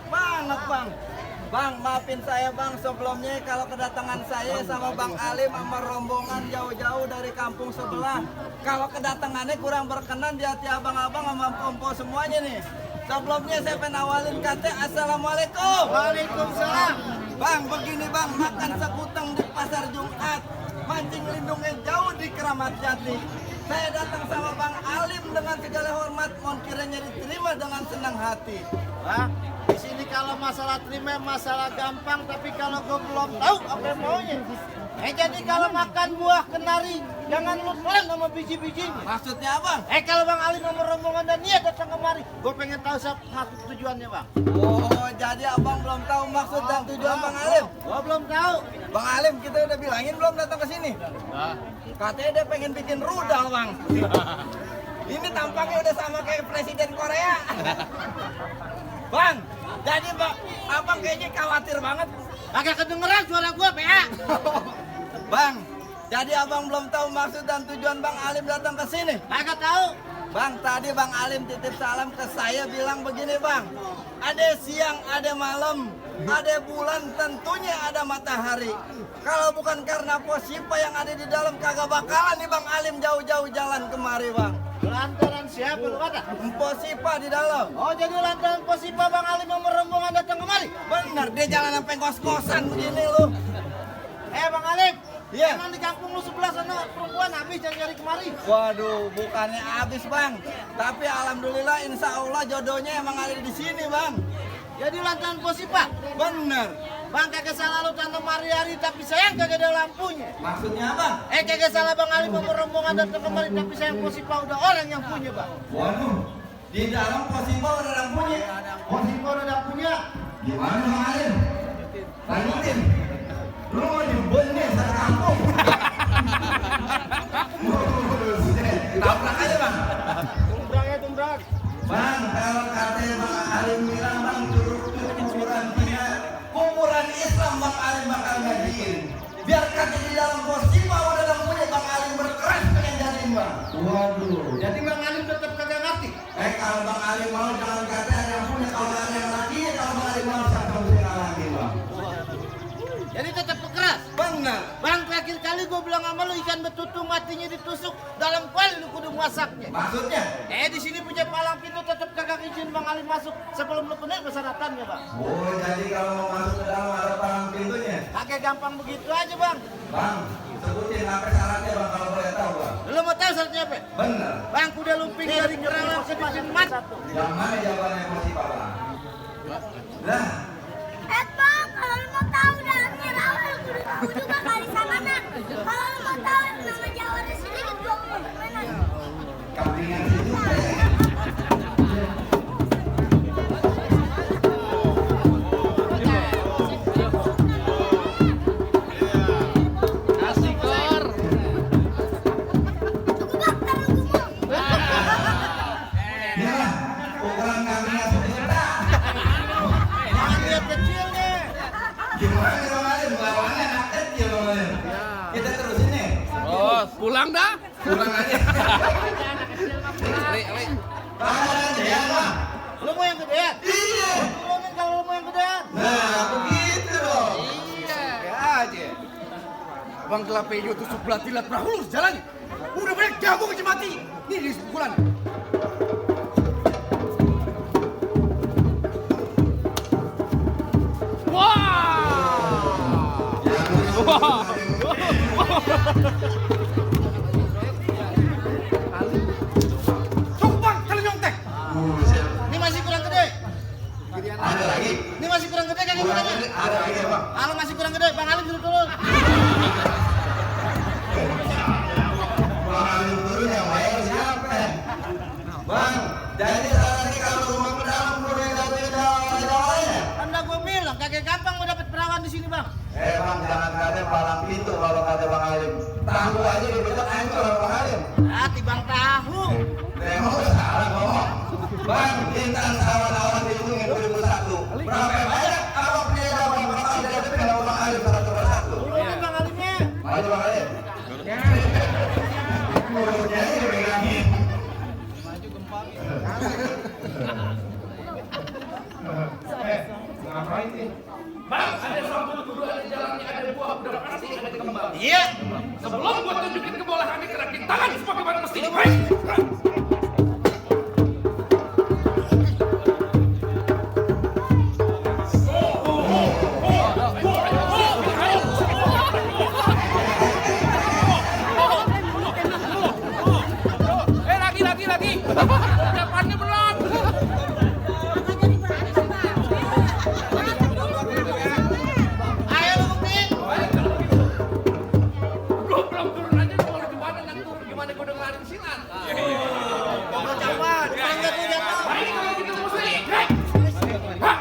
banget bang. Bang, maafin saya bang sebelumnya kalau kedatangan saya sama Bang Alim sama rombongan jauh-jauh dari kampung sebelah. Kalau kedatangannya kurang berkenan di hati abang-abang sama pompo semuanya nih. Sebelumnya saya pengen awalin kata Assalamualaikum. Waalaikumsalam. Bang, begini bang, makan sekutang di pasar Jumat, mancing lindungnya jauh di Keramat Jati. Saya datang sama Bang Alim dengan segala hormat, mohon kiranya diterima dengan senang hati. Wah, di sini kalau masalah terima masalah gampang, tapi kalau gue belum tahu apa yang maunya. Jadi kalau makan buah kenari, jangan lu pelan sama biji-bijinya. Maksudnya apa? Kalau Bang Ali sama rombongan dan niat datang kemari, gue pengen tahu maksud tujuannya bang. Oh, jadi abang belum tahu maksud dan tujuan Bang Alim? Gue belum tahu. Bang Alim, kita udah bilangin belum datang ke sini? Katanya dia pengen bikin rudal bang. Ini tampaknya udah sama kayak Presiden Korea. Bang, jadi bang, abang kayaknya khawatir banget. Agak kedengeran suara gue, PA. Bang, jadi abang belum tahu maksud dan tujuan Bang Alim datang ke sini? Agak tahu. Bang, tadi Bang Alim titip salam ke saya bilang begini bang. Ada siang, ada malam, ada bulan, tentunya ada matahari. Kalau bukan karena Posipa yang ada di dalam kagak bakalan nih Bang Alim jauh-jauh jalan kemari bang. Lantaran siapa lu kata? Posipa di dalam. Oh, jadi lantaran Posipa Bang Ali sama rombongan datang kemari? Bener, dia jalan sampai kos-kosan begini lu. Bang Alim, Iya. emang di kampung lu sebelah sana perempuan habis yang nyari kemari? Waduh, bukannya habis bang. Tapi alhamdulillah insya Allah jodohnya emang ada di sini bang. Jadi lantaran Posipa? Bener. Bang, kagak salah lu tanam hari-hari tapi sayang kagak ada lampunya. Maksudnya apa? Kagak salah Bang Ali sama rombongan datang kemari tapi sayang Posipa udah orang yang punya bang. Waduh, di dalam Posipa udah ada punya. Posipa udah punya. Gimana Bang Alim? Lanjutin. Lu mau jemput nih satu kampung. Tabrak aja bang. Tumbrang. Bang, kalau katanya Bang Alim bilang bang curug itu kuburan Islam Bang Alim bakal ngajiin. Biar kata di dalam Posipa udah ada punya Bang Alim berkeras pengen jadiin bang. Waduh. Jadi Bang Ali tetap kagak ngerti. Kalau Bang Alim mau jangan kata ada yang punya, kalau ada yang lagi kalau Bang Alim mau siapa punya lagi bang. Jadi tetap keras. Benar. Bang, terakhir kali gue bilang sama lu ikan betutu matinya ditusuk dalam kuali lu kudu masaknya. Maksudnya? Di sini punya palang pintu tetap kagak izin Bang Ali masuk sebelum lu penuh persyaratannya bang. Oh, jadi kalau mau masuk ke dalam ada palang pintunya? Kagak gampang begitu aja bang. Bang, sebutin apa syaratnya bang kalau boleh tahu bang. Lu mau tahu syaratnya apa? Benar. Bang, kuda lumping dari Kerawang ke Mat. Yang mana jawabannya Posipa bang? Lah. Bang, kalau lu mau tahu dalamnya rawa, kudu tahu juga kali samanan. Kalau lu mau tahu nama Jawa di sini kan gua mau gimana? Kambingan itu. Pulang dah. Pulang aja. Lu mau yang gedean? Iya. Turunin kalau lu mau yang gedean. Nah, begitu dong. Iya. Aja. Bang Kelapejo tusuk belatilat prahulus jalannya. Udah banyak jago kecemati. Nih di pukulan. Wah. Cukup bang, kalian nyontek. Ini masih kurang gede. Ada lagi? Ini masih kurang gede kagak gudangnya? Ada lagi bang. Kalau masih kurang gede, Bang Ali dulu turun. Bang Alim turun yang bayar siapa? Bang, jadi lagi kalau rumah ke dalam boleh dapat jawabannya. Kan udah gue bilang, kagak gampang mau dapet perawan di sini, Bang. Bang, jangan kata palang pintu kalau kata Bang Alim. Tahu aja dibetak hancur sama Bang Alim. Bang tahu. Nemo salah ngomong. Bang, bintang awan-awan di ujung 2001. Berapa banyak apa punya jawaban bakal jadi kalau Bang Alim satu persatu. Turunin Bang Alimnya. Maju Bang Alim. Mulutnya ini dipegangin. Maju gempang. Ngapain nih? Bang, ada sambal kudu, ada jalannya, ada buah, udah pasti ada kembang. Iya. Sebelum gua tunjukin kebolehannya, gerakin tangan sebagaimana mestinya. Baik. Lagi. Depannya belum. Ayo lu buktiin. Gua belum turun aja, gua udah gimana yang turun, gimana gua udah ngelarin silat. Pokok capat. Mangga tuh jatuh. Baik, kalau gitu mesti. Baik. Hah.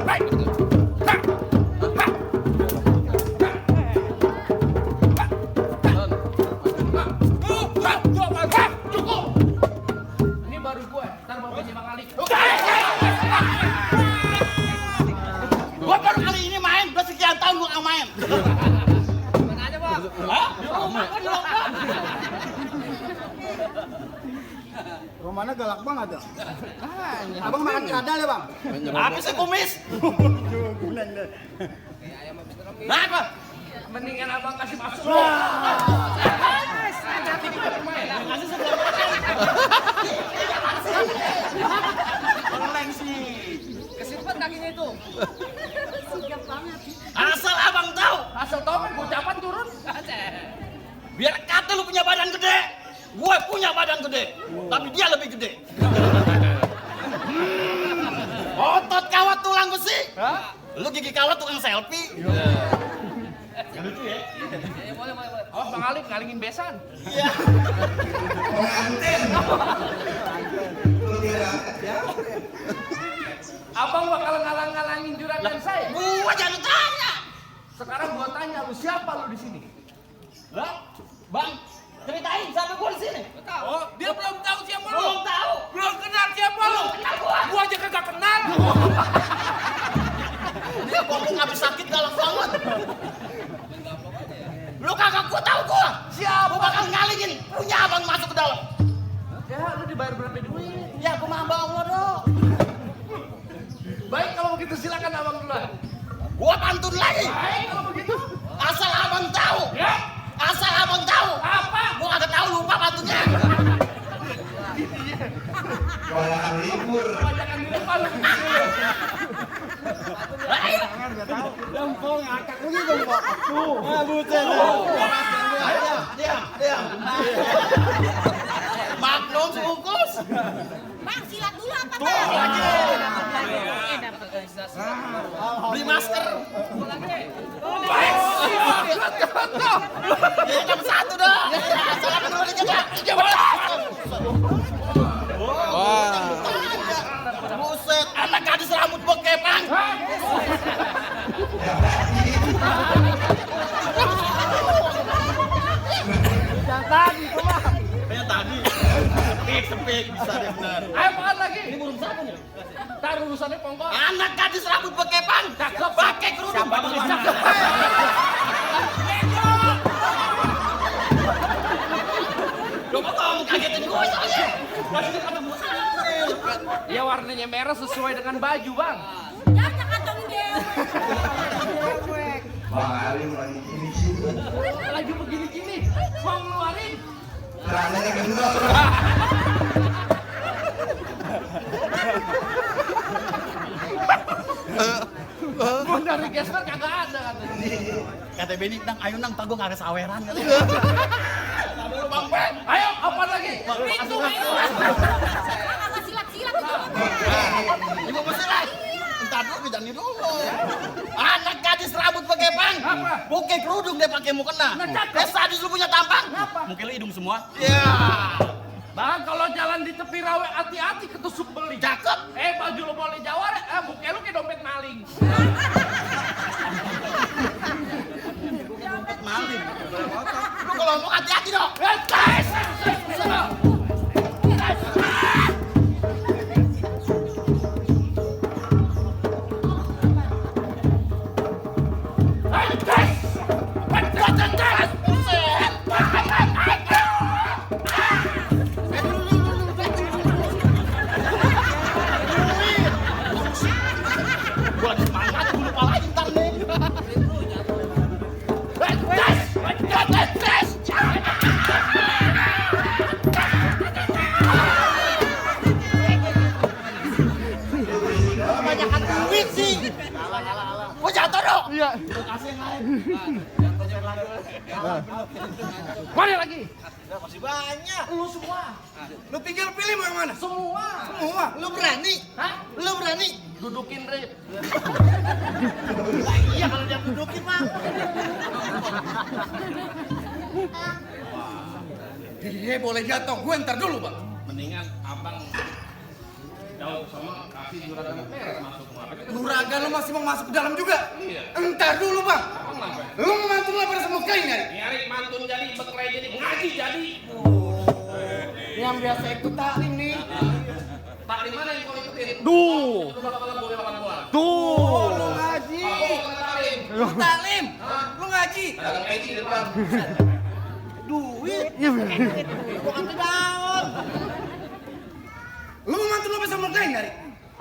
Baik. Hah. Hah. Cukup. Ini baru gue, ntar bapaknya Bang Ali. Gua baru kali ini main, udah sekian tahun gua nggak main. Mana aja bang? Hah? Di rumah gua di rumah. Rumahnya galak banget ya. Abang makan kadal ya bang? Apa sih kumis? Nah, apa? Mendingan abang kasih masuk. Oleng sih. Kesimpan kakinya itu. Asal abang tahu, Asal tau kan ucapan turun. biar kata lu punya badan gede, gue punya badan gede, tapi dia lebih gede. Otot kawat tulang besi, lu gigi kawat tukang selfie. Lucu ya? Boleh. Oh, Bang Ali ngalingin besan. Iya. Abang bakal ngalang-ngalangin juragan saya. Gua jangan tanya. Sekarang gua tanya lu siapa lu di sini? Lah, bang, ceritain siapa gua di sini. Oh, dia belum tahu siapa lu. Belum tahu. Belum kenal siapa lu. Belum kenal gua. Gua aja kagak kenal. Dia ngomong habis sakit galak banget. Lu kagak gua tahu gua. Siapa? Gua bakal ngalingin punya abang masuk ke dalam. Ya, lu dibayar berapa duit? Ya, gua mah hamba Allah dong. Baik, kalau begitu silakan abang duluan. Gua pantun lagi. Baik, kalau begitu. Asal abang tahu. Ya. Asal abang tahu. Apa? Gua kagak tahu lupa pantunnya. Kebanyakan di depan lu. Ayo. Lempong ngakak begitu pak. Tuh. Ah buset. Diam. Maklum sebungkus. Bang, silat dulu apa Tuh lagi. Beli masker. Baik. Jadi dapat satu dong. Salah kedua dijaga. Buset, anak gadis rambut bokepang. Yang tadi tuh pak. Kayak tadi. Sepik bisa deh benar. Ayo makan lagi. Ini burung siapa nih? Ntar urusannya pongkol. Anak gadis rambut bokepang. Cakep. Pakai kerudung. Cakep. Lu potong kagetin gue soalnya. Masih ada musuh. Ya warnanya merah sesuai dengan baju, Bang. Jangan kantongin dewe. Bang Ali lagi ini sih. Lagi begini-gini. Mau ngeluarin. Celananya gendong. Gua dari gesper kagak ada katanya. Kata Benny, nang ayo nang tanggung agak saweran. Lu Bang Ben. Ayo, apa lagi? Itu ayo. Kagak silat-silat itu. Ibu mesti lah. Entar dulu bidangnya dulu. Anak gadis rambut pakai bang. Apa? Pakai kerudung dia pakai mukena. Nah, cakep. Eh sadis lu punya tampang. Apa? Mungkin lu hidung semua. Iya. Bang, kalau jalan di tepi rawa hati-hati ketusuk beli. Cakep. Baju lo boleh jawara, muka lu kayak dompet maling. Dompet maling. Lu kalau ngomong hati-hati dong. Tes! Kebanyakan duit sih. Oh jatuh dong. Iya. Mana lagi? Masih banyak. Lu semua. Lu tinggal pilih mau yang mana? Semua. Semua. Lu berani? Hah? Lu berani? Dudukin Rip. Lah iya kalau dia dudukin mah. Dia boleh jatuh, gue ntar dulu bang. Mendingan abang jauh sama kasih juragan peres masuk ngapain? Juragan lu masih mau masuk ke dalam juga? Iya. Entar dulu bang. Abang ngapain? Lu mantu lah pada semua kain nyari. Nyari mantun jadi, beklai jadi, ngaji jadi. Yang biasa ikut taklim nih. Tak di mana yang kau ikutin? Duh. Itu bakal boleh makan gua. Tuh. Lu ngaji. Kalau gua kena taklim, Lu taklim. Lu ngaji. dagang peci di depan. Duit. Iya. Gua kata daun. Lu mau mantu lu sama kain nyari.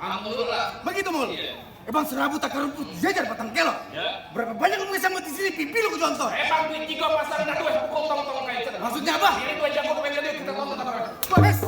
Alhamdulillah. Begitu mul. Iya. Bang serabut tak rumput jajar batang kelok. Ya. Berapa banyak lu bisa di sini pipi lu ke contoh. Bang duit tiga pasar dah tuh, pukul tong kayak gitu. Maksudnya apa? Ini tuh jago kepengen dia kita tonton apa? Bes.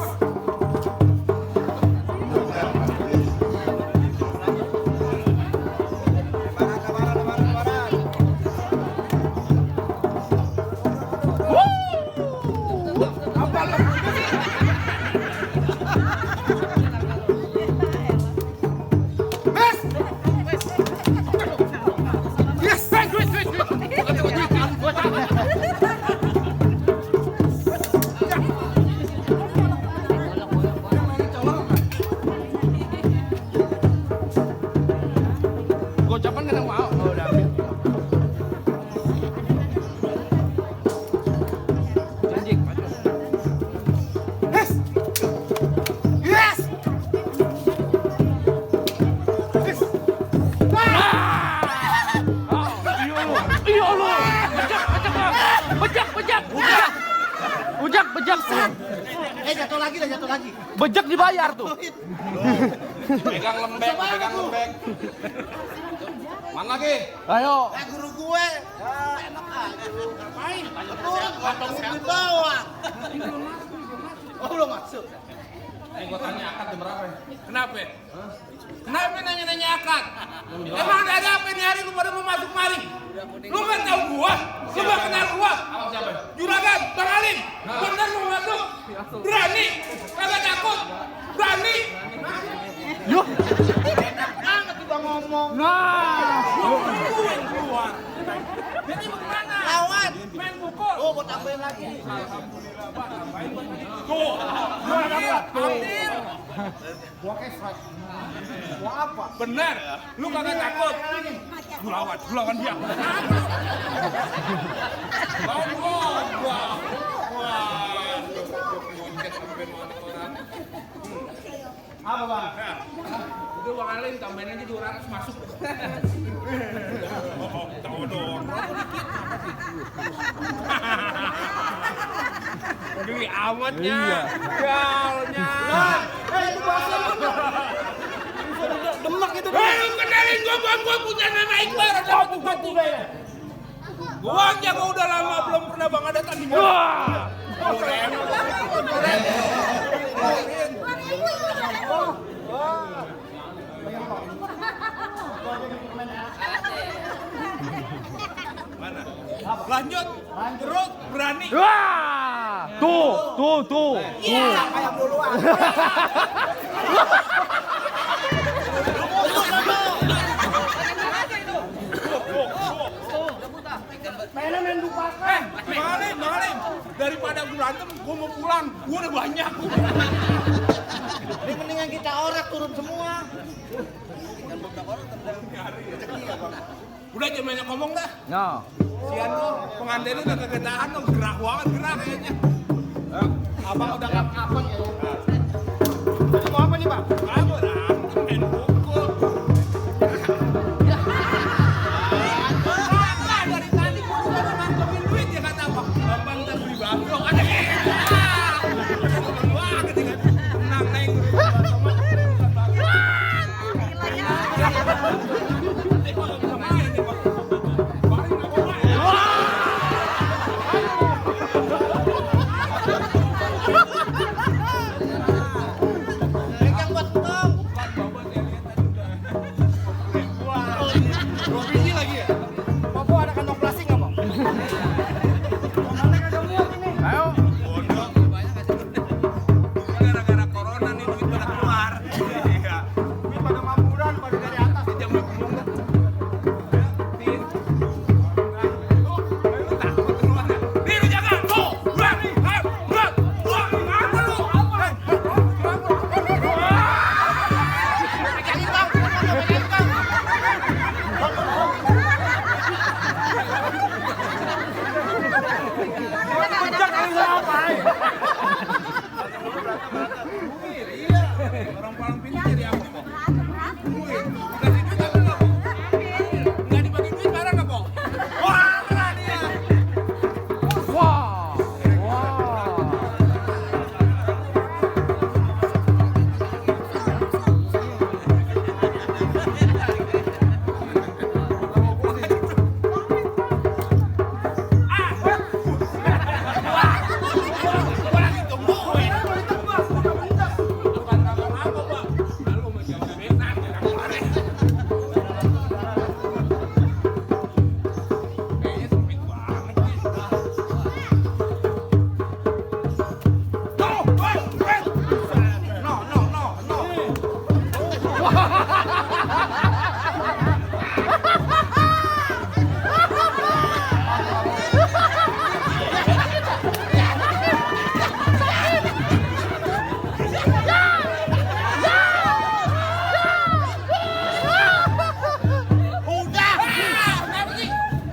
Gocapan nggak mau. Oh, udah ambil. Janji. Yes. Yes. Yes. Iya lu. Bejak. Jatuh lagi dah, jatuh lagi. Bejak dibayar tuh. Pegang lembek. Mana lagi? Ayo. Guru gue. Enak aja. Ngapain? Turun, potongin di bawah. Oh, belum masuk. Gua tanya akad jam berapa? Kenapa? Kenapa nanya akad? Emang ada apa nih hari lu pada mau masuk mari? Lu kan tahu gua? Lu gak kenal gua? Abang siapa? Juragan, Bang Alim. Bener lu masuk? Berani? Kagak takut? Berani? Yuk. Enak banget tiba ngomong. Nah. Lu yang keluar. Jadi bagaimana? Lawan. Main pukul. Oh, mau tambahin lagi. Tuh. Hampir. Mau apa? Bener. Lu kagak takut? Lu lawan dia. Lawan gua. Wah. Apa bang? Udah Bang Alim tambahin aja 200 masuk. Tahu dong. Geli amatnya. Gaulnya. Itu bahasa demak itu. Lu kenalin gua punya nama Iqbal ada batu-batu. Gua aja gua udah lama belum pernah Bang ada tadi. Wah. Mana? Lanjut. Terus berani. Wah. Tuh. Kayak duluan. Main bukakan. Bang Alim. Daripada gue berantem, gue mau pulang. Gue udah banyak. Ini mendingan kita orak turun semua. Udah jangan banyak ngomong dah. No. Sian lo, pengantin udah kegetahan lo, gerak banget kayaknya. Abang udah kapan ya? Jadi mau apa nih, Pak? Kamu udah main pukul. Apa dari tadi gua udah nangkepin duit ya kata apa? Abang udah beli bangkrut. Ada wah, ketika tenang neng. Pegang buat Orang paling pintar ya apa kok? Dikasih duit apa enggak kok? Enggak dibagi duit barang enggak kok? Wah, dia.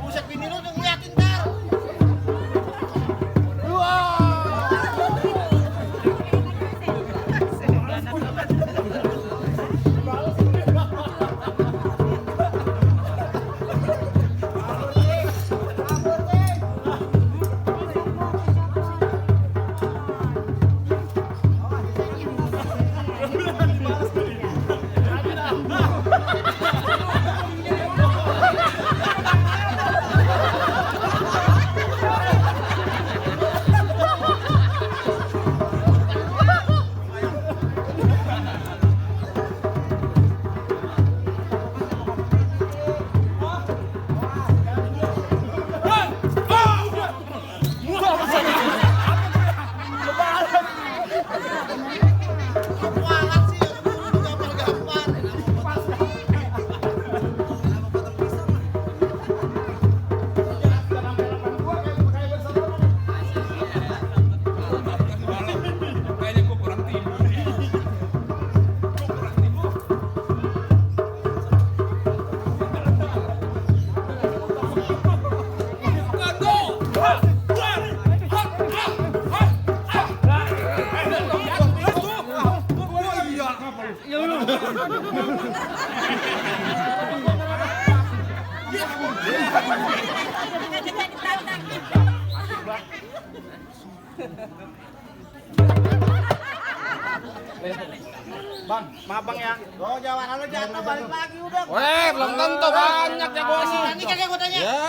Buset bini lu udah ngeliatin ntar. Kualat sih, gampar-gampar. Kayaknya gua kurang tidur. Gua kurang tidur. Bang, maaf bang ya. Oh, jawaban lu jatuh balik lagi udah. Weh, belum tentu banyak ya gua Masih nih. berani kagak gua tanya? Ya.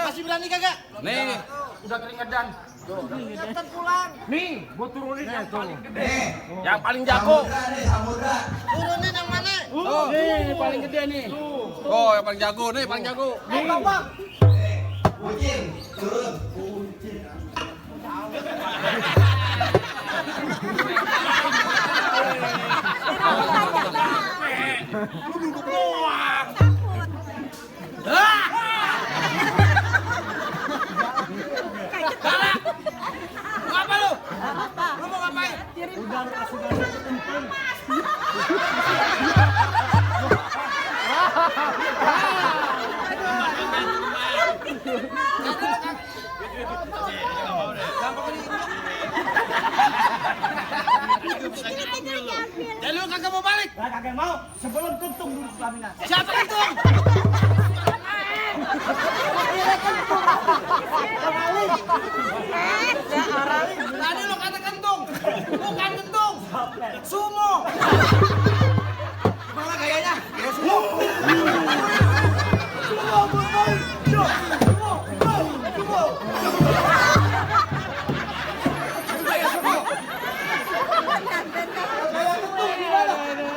Masih berani kagak? Nih, Udah keringetan. Ingetan pulang. Nih, gua turunin ya tuh. yang paling jago. Turunin yang mana? Nih, paling gede nih. Oh, yang paling jago nih, paling jago. Bang. Apa lu? Lu mau ngapain? Jadi lu kagak mau balik? Kagak mau, sebelum tuntung dulu pelaminan. Siapa itu? Tadi lu kata kentung, bukan kentung. Sumo. Gimana gayanya? Ya sumo.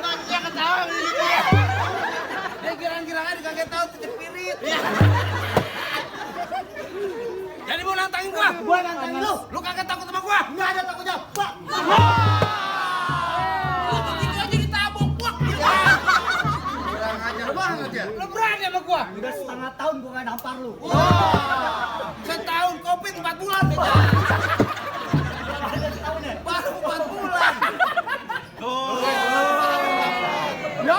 Nanti ketawa gitu. Dia girang-girangnya dikaget tahu cepirit. Jadi mau nantangin gua? Gua nantangin lu. Lu kagak takut sama gua? Enggak ada takutnya. Pak. Lu begitu aja ditabok. Wah. Kurang ajar banget ya. Lu berani sama gua? Udah setengah tahun gua nggak nampar lu. Setahun Covid 4 bulan. Baru 4 bulan. Ya?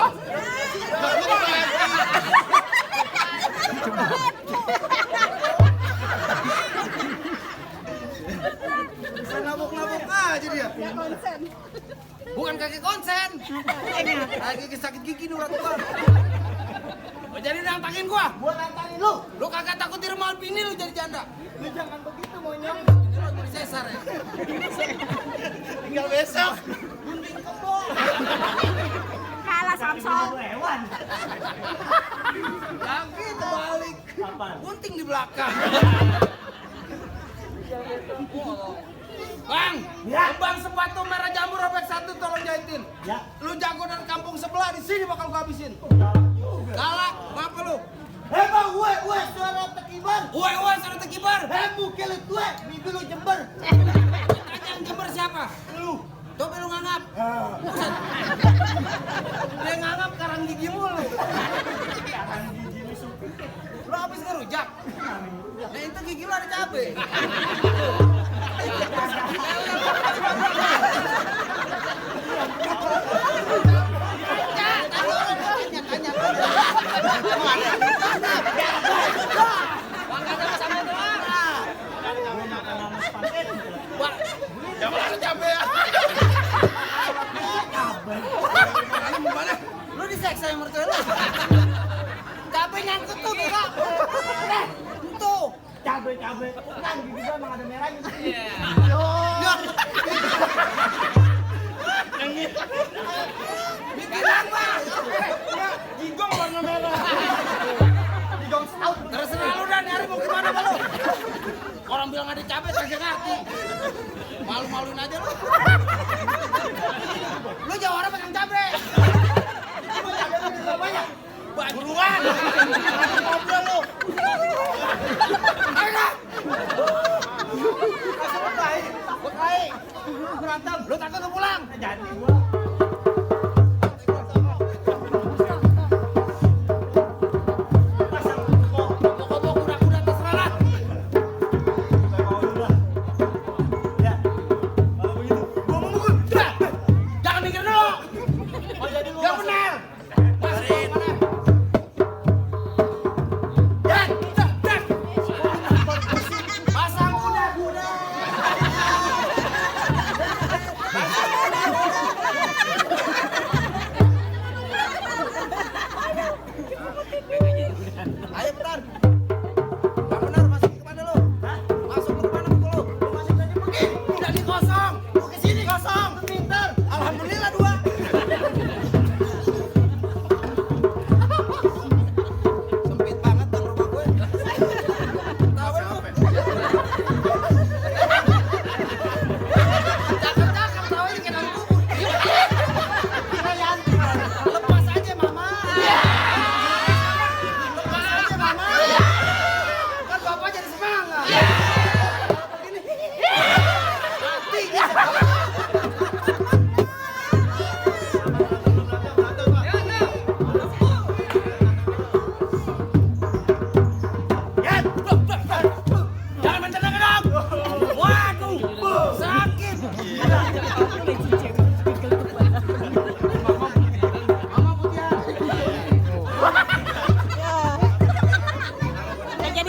Bisa nabok-nabok aja dia. gini urat gua. Mau jadi nantangin gua? Gua nantangin lu. Lu kagak takut dirmal bini lu jadi janda? Lu jangan begitu monyong. Ini lu jadi sesar ya? Tinggal besok. Gunting kembang. Kalah Samson. Hewan. Kaki terbalik. Gunting di belakang. Bang, Ya. Bang sepatu merah jambu robek 1 tolong jahitin. Ya. Lu jago dari kampung sebelah di sini bakal gua habisin. Galak, apa lu? Hei gue suara tekibar. Uwe, suruh tekibar. Hei bukelet gue, bibi lu jember. Tanya yang jember siapa? Lu. Coba lu nganggap. Buset. Dia nganggap karang gigi mulu. Lu habis ngerujak? Nah itu gigi lu ada cabe. Jangan ada cabe ya. Lu diseksa yang mertua lu. Cabe nyangkut tuh enggak. Tuh. Cabe. Kan gigi gua emang ada merahnya. Bikin apa? Jigong warna merah. Jigong stout. Terserah lu dan nyari mau gimana lu. Orang bilang ada cabe kagak ngerti. Malu-maluin aja lu. Lu jawara pegang cabe. Banyak. Buruan. Ngobrol lu. Ayo. Bekai. Berantem. Lu takut lu pulang? Jadi gua. Pokok-pokok kuda-kuda terserah lah. Ya. Kalau begitu, gua mau mukul. Jangan mikir dulu. Oh jadi lu. Gak benar. Masuk mana? Dan. Pasang kuda-kuda. Ayo benar. Gak benar masuk kemana lu? Masuk lu kemana mukul lu? Masih tadi pergi. Jadi kosong. Lu kesini kosong. Pintar. Alhamdulillah 2. Sempit banget bang rumah gue. Tahu lu? Cakep tahu ini kena bubur. Lepas aja mama. Lepas aja mama. Kan bapak jadi semangat. Jangan main tenang. Waduh, sakit. Mama putih.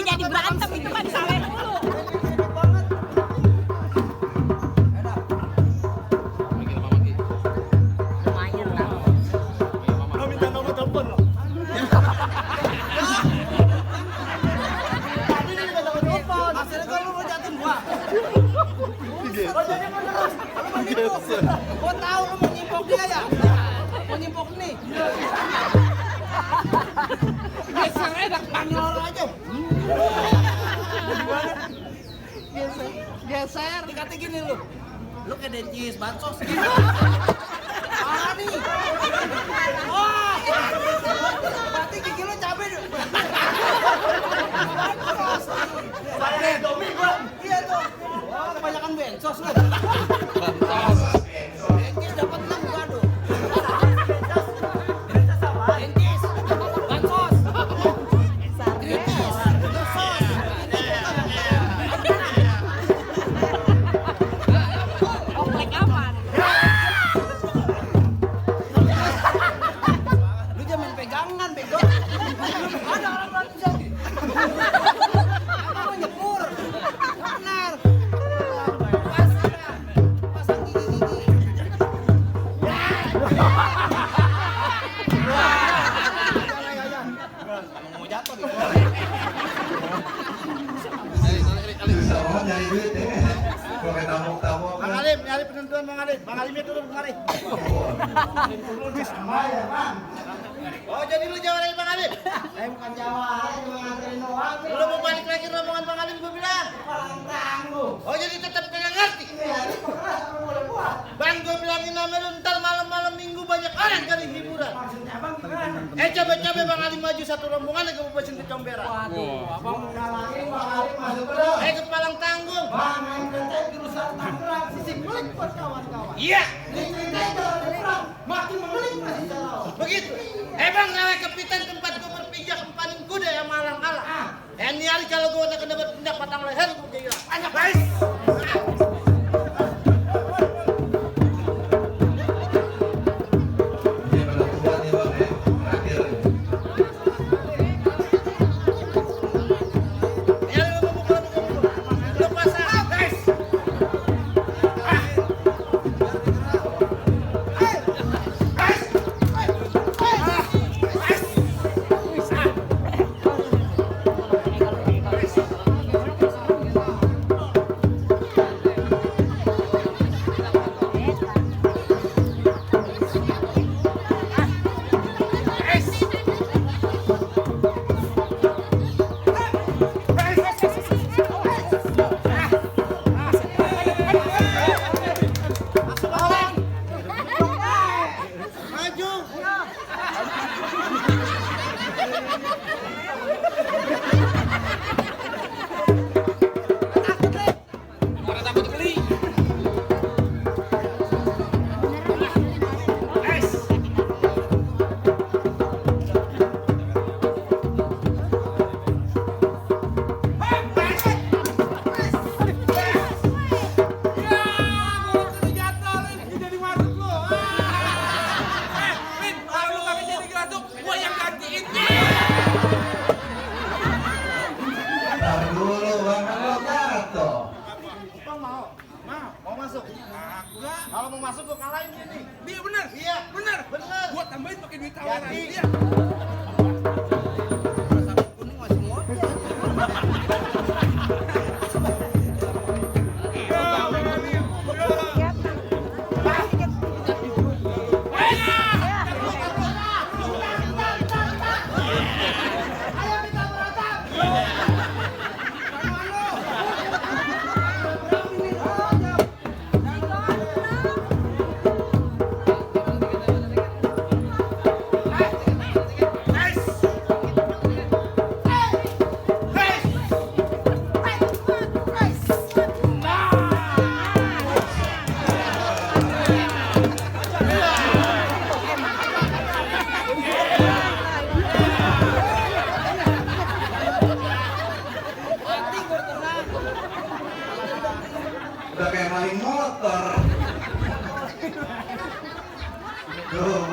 Jadi berantem itu kan sawer dulu. Lumayan lah. Lo minta nomor telepon lo. Tadi dia minta nomor telepon. Hasilnya kalau lu mau jatuhin gua. Oh jadi menerus. Lu mau nimpuk. Gua tahu lu mau nyimpok dia ya. Mau nyimpok nih. Geser enak panggil aja. Geser. Dikata gini lu. Lu kayak dencis bansos. Parah nih. Wah. Berarti gigi lu cabe. Bansos. Pakai domi gua. Iya tuh. Wah, kebanyakan bensos lu. Dencis dapat 6 waduh. Dencis. Bansos. Dencis. Komplek aman. Lu penentuan Bang Alim. Bang Alimnya turun kemari. Oh, jadi lu jawara Bang Alim? Saya bukan jawara, cuma nganterin doang. Lu mau balik lagi rombongan Bang Alim gue bilang. Palang tangguh. Oh, jadi tetap kagak ngerti. Iya, ini keras kamu boleh buat. Bang, gue bilangin nama lu ntar malam-malam minggu banyak orang kali hiburan. Maksudnya abang gimana? Coba-coba Bang Alim maju satu rombongan gue mau pesen ke Comberan. Abang udah lagi Bang Alim masuk ke dalam. Ke Palang Tanggung. Bang, main kenteng jurusan Tangerang, sisi kulit buat kawan-kawan. Iya, Diceritain jalan perang, makin memelik masih jalan. begitu. Bang, ngawe kepitan tempat gue berpijak empanin kuda yang malang kalah. Ini hari kalau gue udah kena bertindak patang leher gue kira. Anak baik. Kalau mau masuk gue kalahin ini. Iya benar. Iya. Benar. Bener. Gua tambahin pakai duit tawaran. Jadi. Iya. Kuning masih ngoceh. Udah kayak maling motor. Tuh.